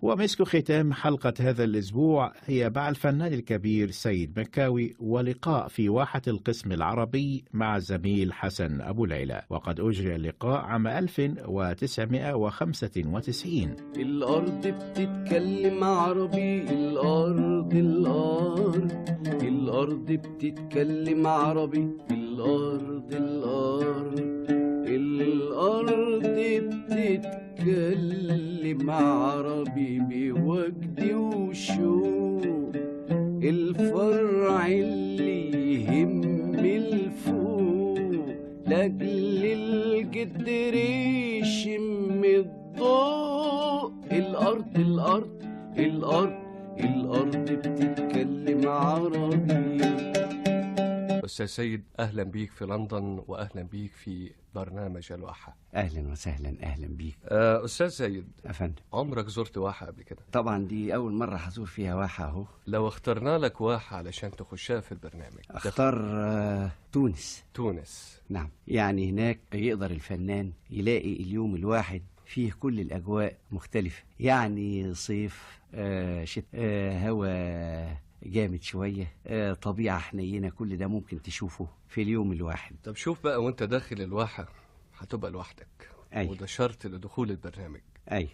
ومسك ختام حلقة هذا الأسبوع هي مع الفنان الكبير سيد مكاوي، ولقاء في واحة القسم العربي مع الزميل حسن أبو ليلى، وقد أجري اللقاء عام 1995. الأرض بتتكلم عربي، الأرض الأرض، الأرض بتتكلم عربي، الأرض الأرض، الأرض بتتكلم عربي بوجد وشوق، الفرع اللي يهم الفوق، لأجل الجدر يشم الضوء. الأرض الأرض الأرض، الأرض بتتكلم عربي. أستاذ سيد، أهلا بيك في لندن، وأهلا بيك في برنامج الواحة. أهلا وسهلا، أهلا بيك. أستاذ سيد، أفندم، عمرك زرت واحة قبل كده؟ طبعا دي أول مرة هزور فيها واحة أهو. لو اخترنا لك واحة علشان تخشها في البرنامج، اختار تونس. تونس، نعم. يعني هناك يقدر الفنان يلاقي اليوم الواحد فيه كل الأجواء مختلفة، يعني صيف، شتاء، هواء جامد شوية، طبيعة حنينة، كل ده ممكن تشوفه في اليوم الواحد. طب شوف بقى، وانت داخل الواحة هتبقى لوحدك. أي. وده شرط لدخول البرنامج. أي.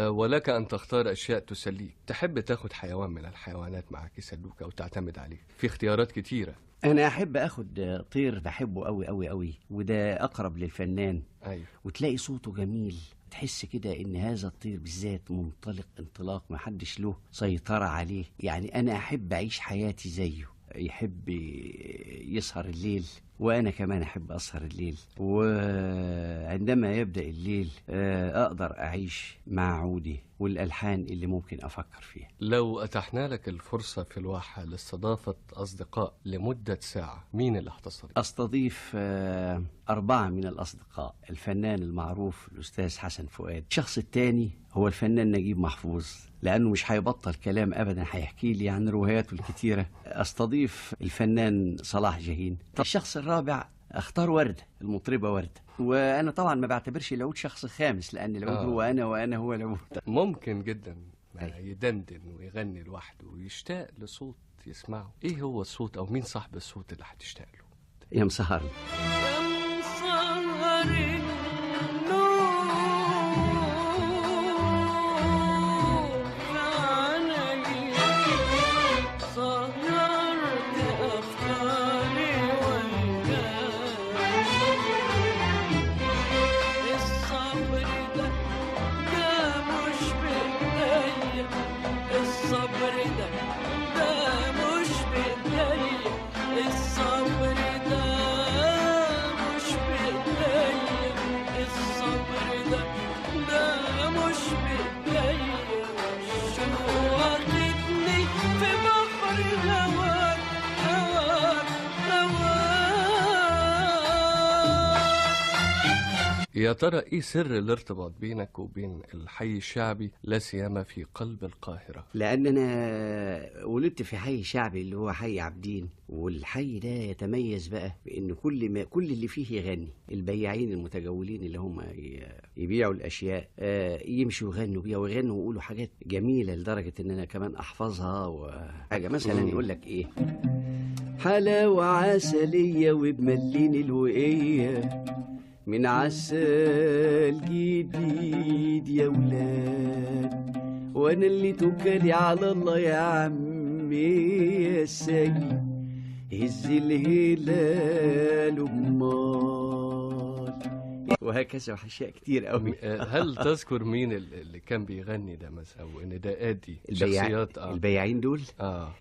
ولك أن تختار أشياء تسليك. تحب تاخد حيوان من الحيوانات معك يسلوك أو تعتمد عليه؟ في اختيارات كتيرة. أنا أحب أخد طير بحبه أوي أوي أوي، وده أقرب للفنان. أيوه. وتلاقي صوته جميل، تحس كده إن هذا الطير بالذات منطلق انطلاق محدش له سيطرة عليه. يعني أنا أحب أعيش حياتي زيه، يحب يسهر الليل وأنا كمان أحب أسهر الليل، وعندما يبدأ الليل أقدر أعيش مع عودي والألحان اللي ممكن أفكر فيها. لو أتحنا لك الفرصة في الواحة لاستضافة أصدقاء لمدة ساعة، مين اللي هتستضيف؟ أستضيف 4 من الأصدقاء. الفنان المعروف الأستاذ حسن فؤاد. الشخص الثاني هو الفنان نجيب محفوظ، لأنه مش هيبطل كلام أبدا، هيحكي لي عن رواياته الكتيرة. أستضيف الفنان صلاح جاهين. الشخص الرابع اختار وردة، المطربة وردة. وأنا طبعا ما بعتبرش العود شخص خامس، لأن العود هو أنا وأنا هو العود. ممكن جدا يدندن ويغني لوحده ويشتاق لصوت يسمعه. إيه هو الصوت أو مين صاحب الصوت اللي هتشتاق له؟ يا مسهرني، يا مسهرني يا ترى ايه سر الارتباط بينك وبين الحي الشعبي، لا سيما في قلب القاهرة؟ لأن أنا ولدت في حي شعبي اللي هو حي عابدين، والحي ده يتميز بقى بأن كل اللي فيه يغني. البياعين المتجولين اللي هم يبيعوا الأشياء يمشوا يغنوا بيها، ويغنوا ويقولوا حاجات جميلة لدرجة إن أنا كمان أحفظها. وحاجة مثلا يقول لك إيه: حلاوة عسلية وبملين الوقية من عسل جديد يا ولاد، وانا اللي توكلي على الله يا عمي يا سيد، هز الهلال امال. وهكذا واشياء كتير قوي. هل تذكر مين اللي كان بيغني ده مثلا، او النداءات دي؟ شخصيات البياعين دول.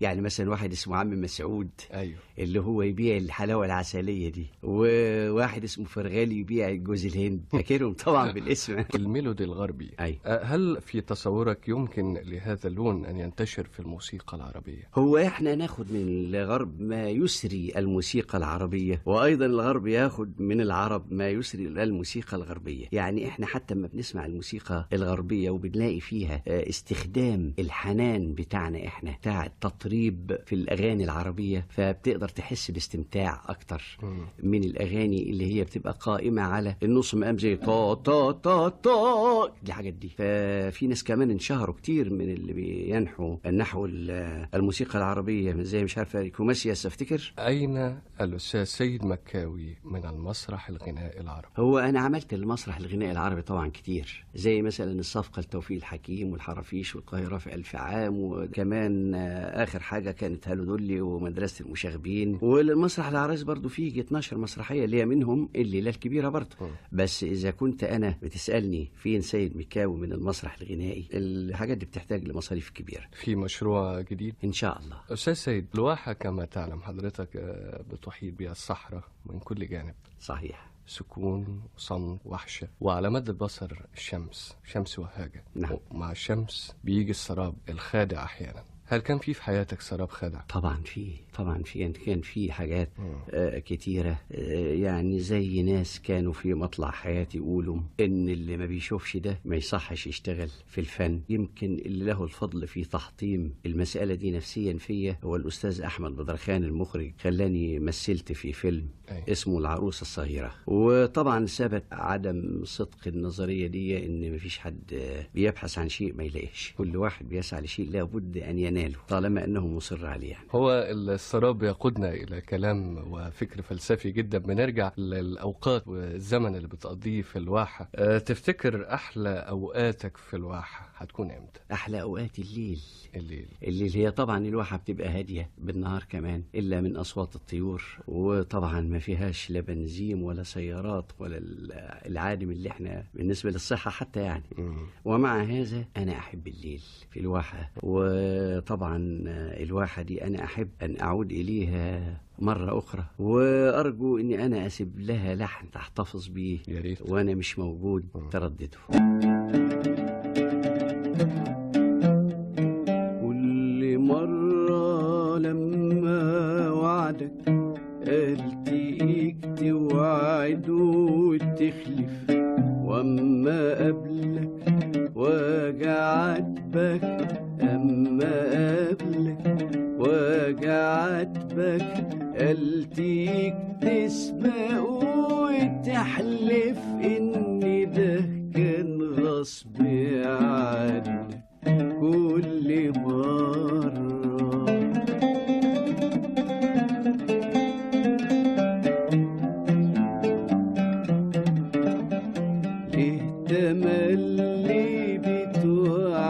يعني مثلا واحد اسمه عم مسعود، ايوه، اللي هو يبيع الحلاوة العسليه دي، وواحد اسمه فرغالي يبيع جوز الهند. فاكرهم طبعا بالاسم. الميلودي الغربي. أيوة. هل في تصورك يمكن لهذا اللون ان ينتشر في الموسيقى العربية؟ هو احنا ناخد من الغرب ما يسري الموسيقى العربية، وايضا الغرب ياخد من العرب ما يسري الموسيقى الموسيقى الغربية. يعني احنا حتى ما بنسمع الموسيقى الغربية وبنلاقي فيها استخدام الحنان بتاعنا احنا بتاع التطريب في الأغاني العربية، فبتقدر تحس باستمتاع أكتر من الأغاني اللي هي بتبقى قائمة على النص مقام زي طا طا طا طا الحاجات دي. ففي ناس كمان انشهروا كتير من اللي بينحوا النحو الموسيقى العربية زي مش عارفة كوماسياس افتكر. أين الأستاذ سيد مكاوي من المسرح الغنائي العربي؟ هو أنا عملت المسرح الغنائي العربي طبعا كتير، زي مثلا الصفقة لتوفيق الحكيم والحرافيش والقاهرة في ألف عام، وكمان آخر حاجة كانت هالو دولي ومدرسة المشاغبين. والمسرح العرايس برضو فيه 12 مسرحية اللي هي منهم الليلة الكبيرة برضو. بس إذا كنت أنا بتسألني فين سيد مكاوي من المسرح الغنائي، الحاجات دي بتحتاج لمصاريف كبيرة. في مشروع جديد إن شاء الله. أستاذ سيد، الواحة كما تعلم حضرتك بتحيط بها الصحراء من كل جانب. صحيح. سكون وصمت وحشة، وعلى مد البصر الشمس، شمس وهاجة. نعم. ومع الشمس بيجي السراب الخادع أحيانا. هل كان في حياتك سراب خادع؟ طبعا في، طبعا في، كان في حاجات كتيرة. يعني زي ناس كانوا في مطلع حياتي يقولوا إن اللي ما بيشوفش ده ما يصحش يشتغل في الفن. يمكن اللي له الفضل في تحطيم المسألة دي نفسيا فيا هو الأستاذ أحمد بدرخان المخرج، خلاني مثلت في فيلم اسمه العروسة الصغيرة. وطبعا ثبت عدم صدق النظرية دي، إن مفيش حد بيبحث عن شيء ما يلاقيش، كل واحد بيسعى لشيء لابد أن يناله طالما أنه مصر عليه. يعني هو السراب يقودنا إلى كلام وفكر فلسفي جدا. بنرجع للأوقات والزمن اللي بتقضيه في الواحة. تفتكر أحلى أوقاتك في الواحة هتكون إمتى؟ أحلى أوقات الليل. الليل. الليل هي طبعا الواحة بتبقى هادية بالنهار كمان إلا من أصوات الطيور، وطبعا ما فيهاش لا بنزين ولا سيارات ولا العادم اللي احنا بالنسبة للصحة حتى يعني. ومع هذا أنا أحب الليل في الواحة. وطبعا الواحة دي أنا أحب أن أعود إليها مرة أخرى، وأرجو أني أنا أسيب لها لحن تحتفظ بيه وأنا مش موجود تردده. كل مرة لما وعدك قلتيك توعد وتخلف، وأما قبلك وجعتبك، أما قبلك وجعتبك قلتيك تسبق وتحلف إن ده كان غصب عنك كل مرة. ليه تملي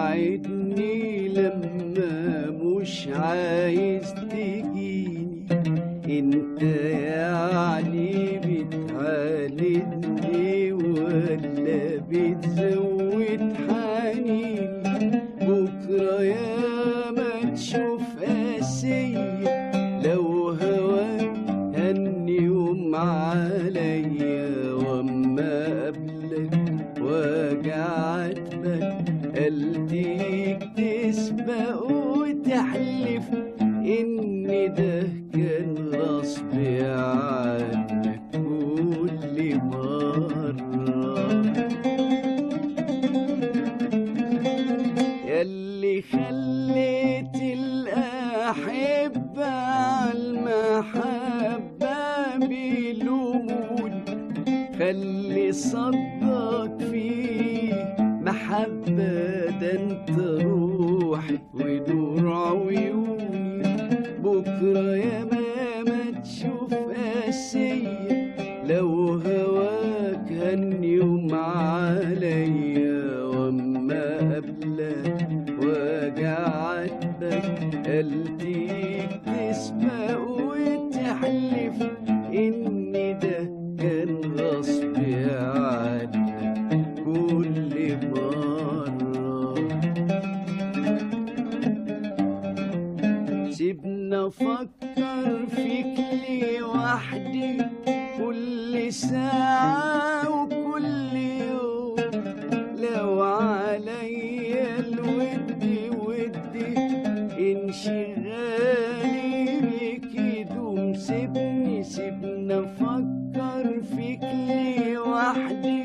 بتوعدني لما مش عايز تجيني، انت يعني بتعاندني ولا بتزود حنيني؟ بكرة يا ما تشوف قاسية لو هواك هني يوم عليا، واما قبلك وجعتبك قلتيك تسبق وتحلف إن ده كان غصب عنك كل مرة. ياللي خليت الأحبة عالمحبة بيلوموني، خلي صدك فيه محبة، ده انت روحي ونور عيوني. بكرة يا ما تشوف قاسية لو هواك هني يوم عليا، واما قبلك وجعتبك قلتيك تسبق وتحلف إن ده كان غصب عنك كل مرة. سيبنا أفكر فيك لوحدي كل ساعة وكل يوم، لو عليا الود ودي انشغالي بيك يدوم. سيبني سيبنا أفكر فيك لوحدي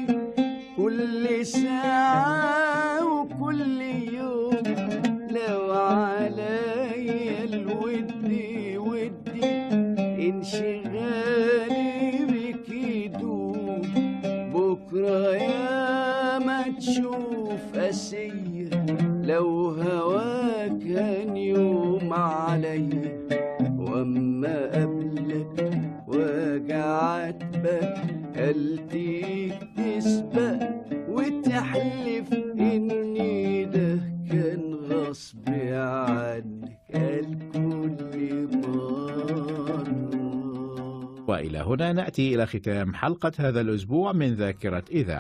لو هواك كان يوم عليا، واما قبلك وجعتبك قلتيك تسبق وتحلف اني ده كان غصب عنك قال كل مرة. وإلى هنا نأتي إلى ختام حلقة هذا الأسبوع من ذاكرة إذاعة.